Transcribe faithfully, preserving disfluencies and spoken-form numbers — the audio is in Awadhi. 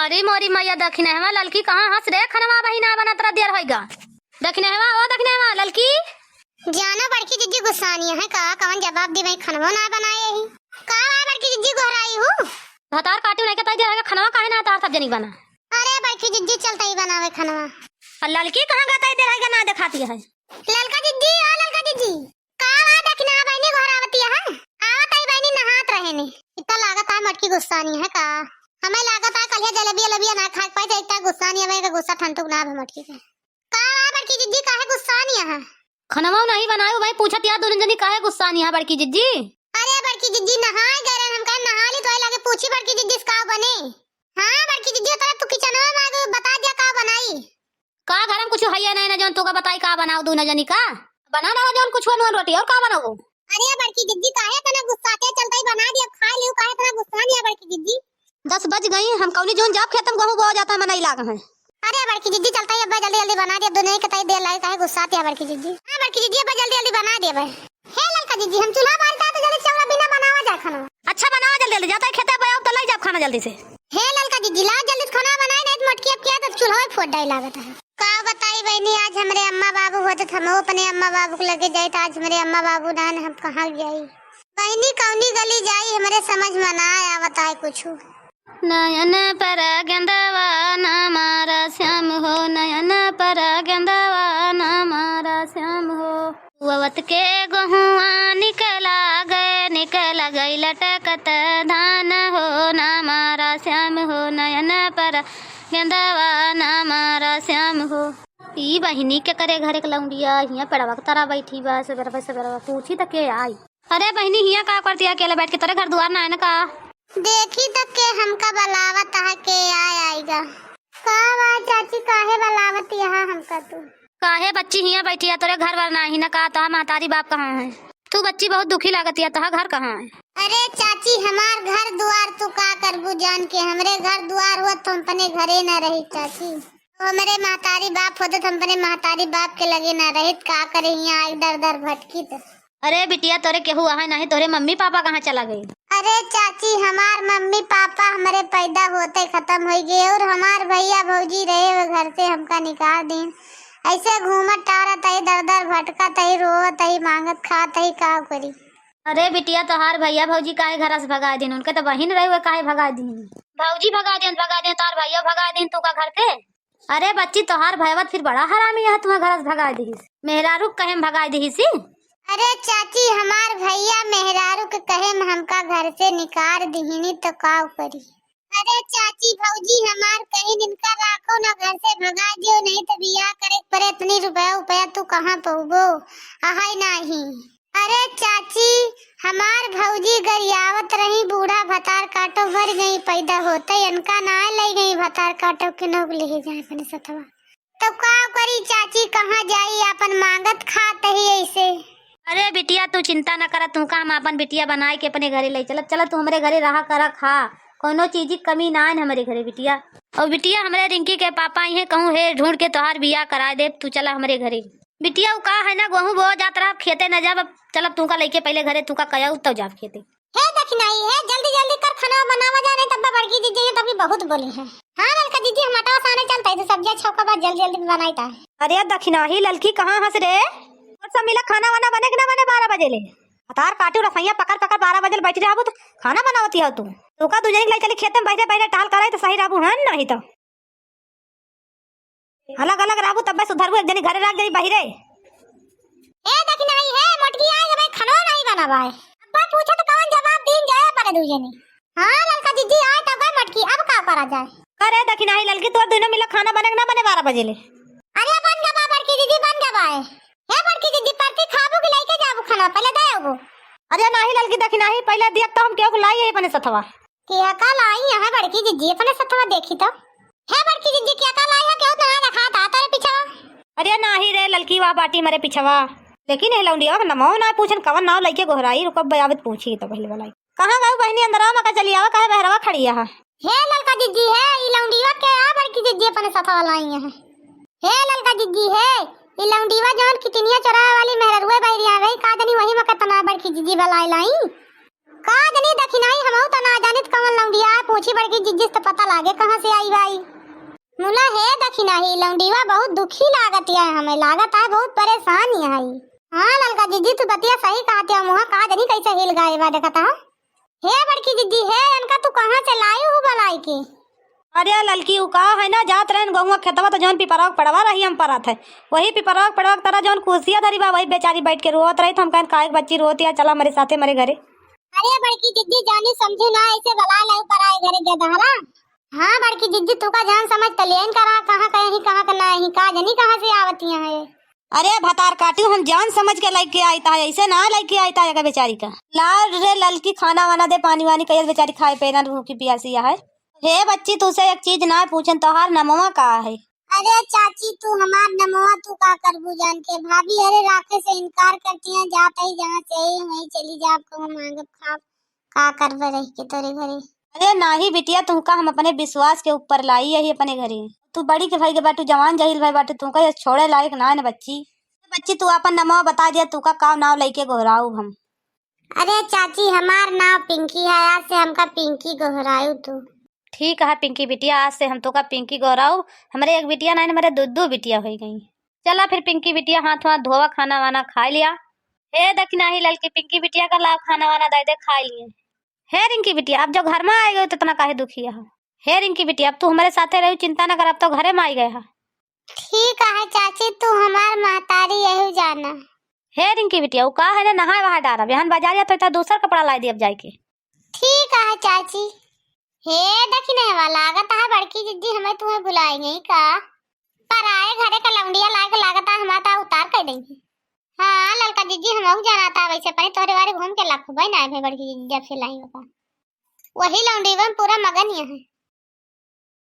अरे मोरी मैया, दखिनहवा ललकी कहाँ हस रे? खनवा अबही ना बनत रह दियर होइगा। दखिनहवा, ओ दखिनहवा, ललकी। जाना बड़की जिज्जी गुस्सानी है का, कवन जवाब दी, वही खनवो ना बनाए ही। का बा बड़की जिज्जी गोहराई हूँ? भतार काटी नहीं के तई दियर होइगा, खनवा काहे ना तार सब जनी बना? अरे बड़की जिज्जी चलता ही बनावे खनवा। और ललकी कहाँ गई तई दियर होइगा ना देखाती है? ललका जिज्जी, ओ ललका जिज्जी। का बा दखिना बहिनी गोहरावती है? आवत आई बहिनी नहात रहे ने। इतना लागत है मोटकी गुस्सानी है का? हमें लागत है कलिया जलेबिया लबिया ना खाए के पाई, तो इतना गुस्सानी है, का गुस्सा ठंडुक ना है मोटकी के। का बा बड़की जिज्जी काहे गुस्सानी है? खनवा नहीं बनाए भाई, पूछत या दोनों जनी काहे गुस्सानी है बड़की जिज्जी? अरे बड़की जिज्जी नहाए गए रहे, हम कहे नहा ली तो आई लागे पूछी बड़की जिज्जी से का बने। हाँ बड़की जिज्जी, तोरा तू किचनवा में आगे बता दिया का बनाई। का घर में कुछ है या नहीं ना जौन तोका बताई का बनाओ दोनों जनी का? बना ना जौन कुछ नून रोटी और का बनाओ? अरे बड़की जिज्जी काहे इतना गुस्साते चलता ही बना दिया, खा लियो, काहे इतना गुस्सा नहीं है बड़की जिज्जी? दस बज गई, हम कौली जौन जाब खेतम गेहूं बोआ जाता है मनई लाग है। अरे बड़की जिज्जी चलता ही अब्बा जल्दी जल्दी बना दिया, दोनों के तई देर लागे काहे गुस्साते है बड़की जिज्जी? हाँ बड़की जिज्जी अब्बा जल्दी जल्दी बना दिया भाई। हे ललका जिज्जी हम चूल्हा बारता तो जल्दी चौरा बिना बनावा जाए खाना। अच्छा बनावा जल्दी जल्दी, जाता है खेते पे आओ तो ले जाओ खाना जल्दी से। हे ललका जिज्जी लाओ जल्दी से खाना बनाए नहीं तो मोटकी अब क्या तो चूल्हा फोड़ डाई लागत है। का बताई बहिनी, आज हमरे अम्मा बाबू होते तो हम अपने अम्मा बाबू के लगे जाए, तो आज हमरे अम्मा बाबू ना है, हम कहाँ जाई? बहिनी कौनी गली जाई, हमरे समझ में ना आवत है कुछ। नयन पर गेंदवा ना मारा श्याम हो, नयन पर गेंदवा ना मारा श्याम हो। कुआवत के गोहुआ निकला गए, निकला गई लटकत धान हो, ना मारा श्याम हो, नयन पर गेंदवा ना मारा श्याम हो। ई बहिनी के करे घर के लौंडिया हियाँ पेड़वा के तरा बैठी बा, सबेरवा सबेरवा पूछी त के आई। अरे बहिनी, हियाँ का करती है अकेले बैठ के? तोरे घर दुआर ना है ना का? देखी त के हमका बलावत है, के आय आएगा। का बा चाची, काहे बलावत यहाँ हमका तू? काहे बच्ची हियाँ बैठी है? तोरे घर वर ना ही ना का? तोहार महतारी बाप कहाँ है? तू बच्ची बहुत दुखी लागत है, तोहार घर कहाँ है? अरे चाची, हमार घर दुआर तू का करबू जान के? हमरे घर दुआर हुआ तो हम अपने घरे ना रही चाची। हमरे महतारी बाप होते तो हम अपने महतारी बाप के लगे ना रहित, का करे हियाँ आए दर दर भटकी त। अरे बिटिया, तोरे केहू आहे नाही, तोरे मम्मी पापा कहाँ चला गई? अरे चाची, हमार मम्मी पापा हमरे पैदा होते खत्म हो गए और हमार भैया भौजी रहे वो घर से हमका निकाल दीन। ऐसे घूमत टारत ही, दर दर भटकत ही, रोवत ही, मांगत खात ही, का करी? अरे बिटिया, तोहार भैया भौजी काहे घर से भगा दीन? उनके तो बहिन रहे हुए, काहे भगा दीन? भौजी भगा दीन, भगा दीन, तोहार भैया भगा दीन, तू का घर से? अरे बच्ची, तोहार भयवा त फिर बड़ा हरामी है, तुम्हें घर से भगाए दिहिस। मेहरारू के कहे में भगाए दिहिस ही। अरे चाची, हमार भैया मेहरारू के कहे में हमका घर से निकाल दिहिनी तो का करी? अरे चाची, भौजी हमार कहीं इनका राखो ना, घर से भगा दियो, नहीं तो बियाह करे के परे इतनी रुपया उपया तू कहाँ पउबो? अहै नाही। अरे चाची, हमार भौजी गरियावत रही, बूढ़ा भतार काटो भर गई पैदा होते, इनका ना ले गई भतार काटो के नोक ले जाए अपने सथवा। तो का करी चाची, कहाँ जाई, अपन मांगत खात ही ऐसे। अरे बिटिया, तू चिंता न करा, तू का हम अपन बिटिया बनाए के अपने घरे ले चलब। चला तू हमरे घरे रहा करा, खा, कोनो चीज की कमी ना है हमरे घरे बिटिया। और बिटिया, हमरे रिंकी के पापा इहे कहूँ हे ढूंढ के तोहार बियाह कराए देब, तू चला हमरे घरे। बिटिया, उ का है ना, गेहूं बोआ जात रहा, खेते न जाब, अब चलब तू का लइके पहिले घरे, तू का कया तब जाब खेते। हे दखिनाही, हे जल्दी जल्दी कर, खाना बनावा जा, नहीं तब बड़की जिज्जी हैं, तभी बहुत बोली है। हाँ ललका जिज्जी, हम आटा साने चलता है, तो सब्जियां छौका बाद जल्दी जल्दी बनाई ता। अरे दखिनाही, ललकी कहाँ हंस रे? और सब मिला खाना वाना बने कि ना बने बारह बजे ले? हतार काटू रसोइया पकड़ पकड़ बारह बजे ले बैठ रहबू तो खाना बनावती हो तू। तू का दू जनी के लाई चली खेते में बैठे बैठे टहल करे तो सही रहबू, है नहीं तो। अलग अलग रहबू तब्बे सुधरबू, एक जनी घरे रह, एक जनी बहिरे। ए दखिनाही, हे मोटकी, आए गे भाई, खानो नहीं बना बाय। अब्बा पूछे तो कौन जवाब दीन जाए परे दू जनी। हाँ ललका जिज्जी, आए तब गए मोटकी, अब का करा जाए? अरे दखिनाही ललकी, तोर दोनों मिला खाना बने कि ना बने बारह बजे ले? अरे बन गा बा बड़की जिज्जी, बन गा बाय। हे बड़की जिज्जी, परती खाबू कि लइके जाबू खाना, पहिले दे आबू। अरे नाही ललकी दखिनाही, पहिले देख तो हम केहू लाई है अपने सथवा। केहका लाई यहाँ बड़की जिज्जी अपने सथवा देखी तो। हे बड़की जिज्जी केहका लाई है, केहू तो ना देखा था तेरे पीछवा। अरे नाही रे ललकी, वा बाटी मरे पीछवा। लेकिन ए लौंडिया के नमो ना पूछन, कवन नाव लइके गोहराई, रुकब बयावत पूछी तो पहले वाला। कहाँ गए बहिनी, अंदरवा में का चली आवा, काहे बहरवा खड़ी है? हे ललका जिज्जी है, ई लौंडिया के आ बड़की जिज्जी अपने सथवा लाई है। हे ललका जिज्जी है, ई लौंडिया जौन कितनिया चोरावे वाली मेहररुए बहरी आ गई, का जानी वही में कितना बड़की जिज्जी बलाई लाई। का जनी दखिनाही, हमहू त ना जानित कवन लौंडिया है, पूछी बड़की जिज्जी से त पता लागे कहाँ से आई बाई। मुला हे दखिनाही, लौंडीवा बहुत दुखी लागत है, हमें लागत है बहुत परेशान है। हाँ ललका जिज्जी, तू बतिया सही कहत है, मुहा का जनी कैसे हिल गए बा, देखत है। हे बड़की जिज्जी, हे अनका तू कहाँ से लाई हूँ बलाई के? अरे ललकी, उ का है ना, जात रहन गहुआ खेतवा, तो जौन पिपरवा के पड़वा रही हम परत है, वही पिपरवा के पड़वा के तरह जौन कुर्सिया धरी बा, वही बेचारी बैठ के रोवत रही। तो हम कहन, "काहे के बच्ची रोवत है, चला हमरे साथे हमरे घरे।" अरे बड़की जिज्जी, जानी समझू ना, ऐसे बलाए लाई पराए घरे गदहरा। हाँ बड़की जिज्जी, तू का जान समझ त लेन करा, कहाँ के ही, कहाँ के ना ही, का जनी कहाँ से आवतिया है। अरे भतार काटियो, हम जान समझ के लइके आइत है, ऐसे ना लइके आइत है एका बेचारी का। ला रे ललकी, खाना वाना दे, पानी वानी कहिए, बेचारी खाए पे ना, भूखी पियासी है। हे बच्ची, तूसे एक चीज ना पूछन, तोहार नमवा का है? अरे चाची, तू हमार नमवा तू का करबू जान के? भाभी अरे राखे से इनकार करती हैं, जात ही जहाँ से आई वहीं चली जाब, कहूँ मांगब खाब, का करबे रह के तोरे घरे। अरे नाही बिटिया, तुमका हम अपने विश्वास के ऊपर लाई यही अपने घरे। तू बड़ी के भाई के बाटू, जवान जहिल भाई बाटू, तुमका ये छोड़े लायक ना है न बच्ची। बच्ची, तू अपन नमवा बता दिया, तुका का नाव लइके गोहराऊ हम? अरे चाची, हमार नाव पिंकी है, आज से हमका पिंकी गोहराऊ तू। ठीक है पिंकी बिटिया, आज से हम तुका पिंकी गोहराऊ। हमरे एक बिटिया ना, हमरे दो दो बिटिया हो गई। चला फिर पिंकी बिटिया, हाथ वाथ धोवा, खाना वाना खाए लिया। हे दखिनाही ललकी, पिंकी बिटिया का लाव, खाना वाना दे दे, खाए लिए। हे रिंकी बिटिया, अब जो घर में आए गए तो इतना काहे दुखी है? हे रिंकी बिटिया, अब तू हमारे साथे रही, चिंता न कर, अब तो घरे में आई गए है। ठीक है चाची, तू हमार महतारी यही जाना। हे रिंकी बिटिया, वो का है ना, नहाए वहाए डारा, बिहान बाजार या तो इतना दूसर कपड़ा लाई दी अब जाए के। ठीक है चाची। हे दखिनवा, लागत है बड़की जिज्जी हमें तुम्हें भुलाए गई का? पर आए घरे का लौंडिया लाग, लागत है हमारा ता उतार कर देंगी। हाँ ललका जिज्जी, हम जाना था वैसे पहले तोहरे बारे घूम के लाखू भाई ना आए भाई बड़की जिज्जी जब से लाई होगा। वही लौंडी में पूरा मगन ही है।